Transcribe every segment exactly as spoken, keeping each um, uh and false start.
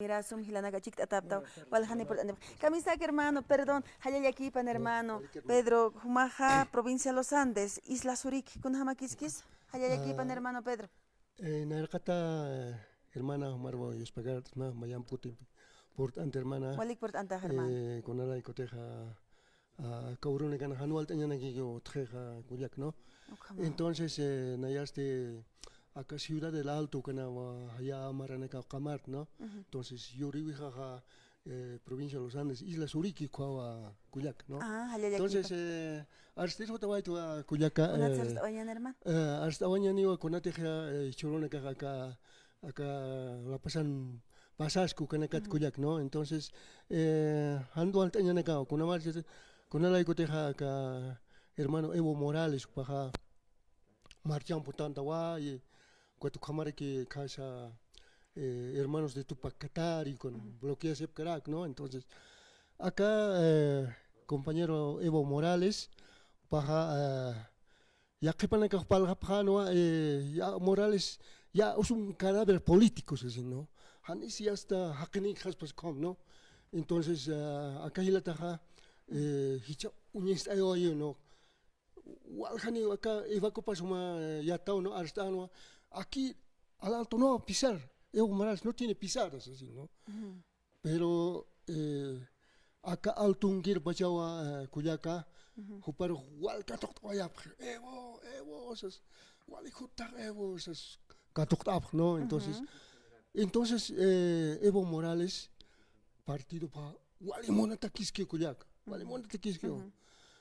Mira, sum jilanaka chikt'ataptaw, waljani purt'anipxi. Kamisaki hermano, perdón, jallallakipan hermano. Pedro, jumaxa provincia Los Andes, isla Suriqui, kunjamakïskis, jallallakipan hermano Pedro. Eh, nayraqata, hermana, jumarwa yuspagart'asma, mayamp kutimpi purt'anti hermana. Walik purt'antax hermano. Eh, kunalaykutixa, ah, aka urunakana jan walt'añanakiki utjixa kullak, ¿no? Ukhama. Entonces, eh, nayasti aka Ciudad del Alto, ukanawa jaya maranakaw qamart, ¿no? Entonces, yuriwijaxa, eh, provincia de Los Andes, isla Suriqui, ukhawa kullak, ¿no? Ah, jallallakipa. Entonces, eh, arst'ir jutawaytwa kullaka, kunat eh, arst'awañan hermano. Eh, arst'awañaniwa kunatixa, eh, jichhürunakaxa aka aka La Pazan pasasku kanakat kullak, ¿no? Entonces, eh, jan walt'añanakaw, kunamar, kunalaykutixa aka hermano Evo Morales, jupaxa marchan putantawa, y ukat ukhamaraki khasa, eh, hermanos de Tupac Katari, con bloqueasipkarak, ¿no? Entonces, aka, eh, compañero Evo Morales, jupaxa, eh, yaqhipanakax parlxapxänwa, eh, ya Morales, ya es un cadáver político, sasin, ¿no? Janisi hasta jaqinikxaspas ukham, ¿no? Entonces, ah, aka jilataxa, eh, jichha uñist'ayawayiw, ¿no? Waljani aka Evacopa suma, eh, yataw, ¿no? Arst'änwa, aquí al Alto no va a pisar, Evo Morales no tiene pisada, sasin, ¿no? Pero, eh, aka Altunkir pachawa, eh, kullaka, jupar wal katuqt'awayapxi, "Evo, Evo", sas, "Wali juttax Evo", sas, katuqt'apxi, ¿no? Entonces, entonces, eh, Evo Morales, partidopa wali munatakiskiw kullaka, wali munatakiskiw.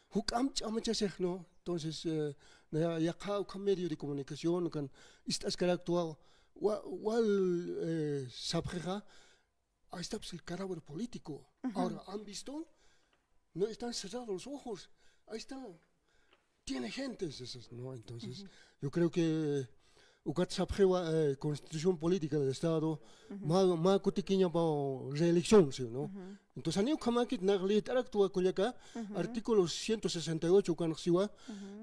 Juk'amp ch'amachasix, ¿no? Entonces, eh, naya yaqha ukha medio de comunicación, ukan ist'askaraktwa, wa-, wal, eh, sapxixa, ahí está, pues, el cadáver político. Ahora, ¿han visto? No están cerrados los ojos. Ahí está. Tiene gentes, esas, ¿no? Entonces, yo creo que ukat sapxiwa, eh, Constitución Política del Estado, mä, mä kutikiñapaw reelección, ¿sí, no? Entonces, janiw ukhamakit, nax leyt'araktwa kullaka, artículo ciento sesenta y ocho ukanx siwa,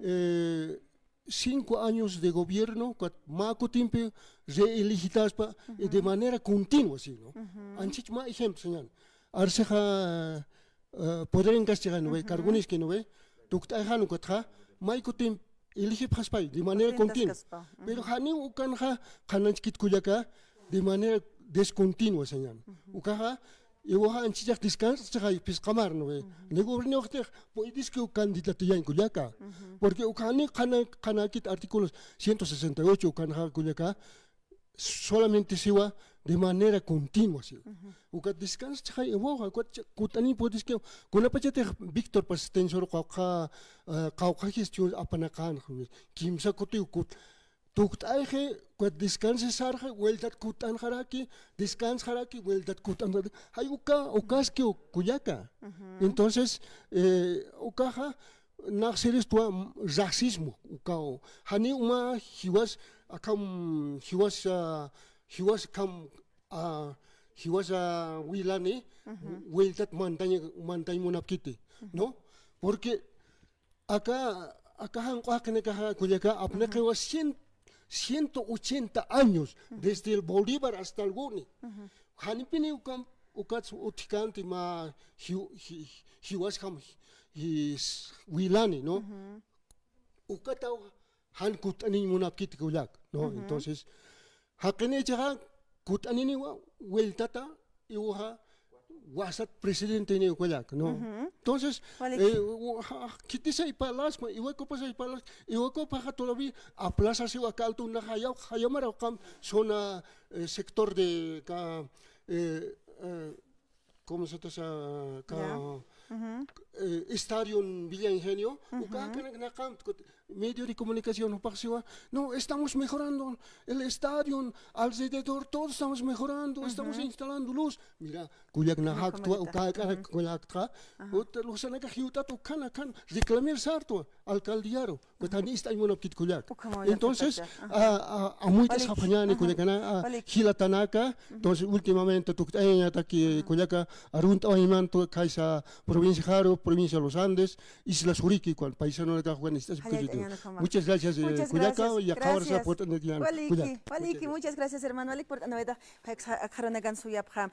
eh, cinco años de gobierno, ukat mä kutimpi reeligitaspa, y de manera continua, ¿sí, no? Anchhich mä ejemplo sañäni. Arsixa, eh, poderenkaskchixay, ¿no ve? Cargoniski, ¿no ve? Tukt'ayxan ukatxa, may kutimp eligipxaspay, de manera continua. Pero janiw ukanxa qhanañchkit kullaka, de manera descontinua sañäni. Ukaxa, Evoxa anchhichax descansachixay phisqamar, ¿no ve? Ni gobiernoxtix puedeskiw candidatayañ kullaka. Porque ukhani qhana-, qhanakit artículos ciento sesenta y ocho ukanxa kullaka, solamente siwa de manera continua, siwa. Ukat descansachixay Evoxa, ukat cha-, kutt'aniñ puedeskiw. Kunapachatix Víctor Paz Estensoru qawqha, eh, qawqha gestión apanaqän, kimsa kutiw kut-, tukt'ayxi, ukat descansasarxi, vueltat kutt'anxaraki, descansxaraki, vueltat kutt'anxaraki. Jay uka, ukaskiw kullaka. Entonces, eh, ukaxa, nax siristwa racismo, ukaw. Janiw mä jiwas, akham, jiwas, ah, jiwas akham, ah, jiwas, ah, wilani, vueltat mantañ, mantañ munapkiti, ¿no? Porque Aka, aka janq'u jaqinakaxa kullaka, apnaqawa cien, ciento ochenta años, desde el Bolívar hasta el Guni. Janipini uka, ukats utjkänti mä jiw-, ji-, jiwasjam, ji-, wilani, ¿no? Ukataw jan kutt'aniñ munapkiti kullak, ¿no? Entonces, jaqinichixa kutt'aniniwa, vueltata, iwxa wasat presidenteni kullak, ¿no? Entonces, eh, u-, ja-, khitisay parlasma, iwakupas ay parlas, iwakupaxa todavía aplazasiw aka Altunaxa, jaya, jaya maraw qamp zona, eh, sector de ka, eh, eh, ¿cómo se llama? Ka, eh, estadio en Villa Ingenio, uka kanak naqamp, kut-, medio de comunicación jupax siwa, no, estamos mejorando el estadio, alrededor todo estamos mejorando, estamos instalando luz. Mira, kullak najaktwa, uka kanak kullaktxa, uta luzanaka jiwt'at ukan, ukan, reclamir sartwa, alcaldiaru. Ukat jani ist'añ munapkit kullak. Entonces, a, a, amuyt'as japjañäni kullakana, a, jilatanaka. Entonces, últimamente, tukt'ayañataki kullaka, arunt'awañmantu, khaysa provincia jarup, provincia de los Andes, isla Suriqui, cual paisano de Cajuan, está Jallallt'añäni ukhama. Muchas gracias, eh, Muchas kullaka, gracias. Y acá ahora se la Gracias. Puerta de Diana. Waliki, Cuidado. Waliki, Muchas muchas gracias, hermano. Walik puerta novedad. Akharunakan suyapxam.